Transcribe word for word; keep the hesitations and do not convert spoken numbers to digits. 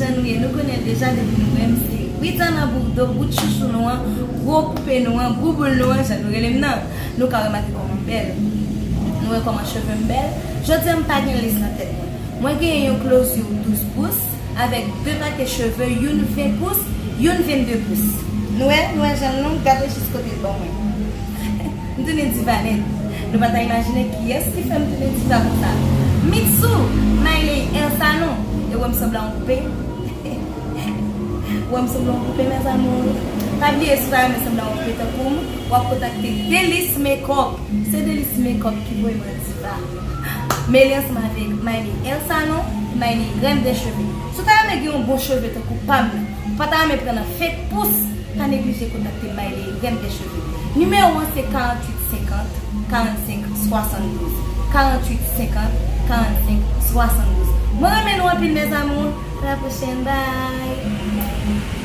Jan nou ye, nou konnen l deja depi nou wè m se Widiana Bourdeau, bout chouchou nou an, gwo poupe nou an, bouboul nou an, jan nou rele m nan. Nou ka remake kòman m bèl. Nou wè kòman cheve m bèl. Jodi a m pa gen lace nan tèt mwen. Mwen genyen yon closure douz pous avèk de pake cheve, youn ven pous, youn vennde pous. Nou wè, nou wè jan l long, gade jis kote l ban mwen. M tounen diva nèt. Nou pa ta imajine kiyès ki fè m tounen diva konsa. Mitsou, Miley, Elsa non. E wè m sanble a yon poupe. Wè m sanble a yon poupe, mes amours. Pa bliye, si w ta renmen sanble a yon poupe tankou m, w ap kontakte Delice Makeup. Se Delice Makeup ki voye mwen diva. Mele ansanm avèk Miley, Elsa non, Miley, reine des cheveux. Si w ta renmen gen yon bon cheve tankou pa m nan, ou pa ta renmen pran nan fake pous, pa neglije kontakte Miley, reine des cheveux. Nimewo an se karanntuit senkant, karannsenk swasanndouz. Karanntuit senkant, karannsenk swasanndouz. Mwen renmen nou anpil, mes amours. À la prochaine. Bye.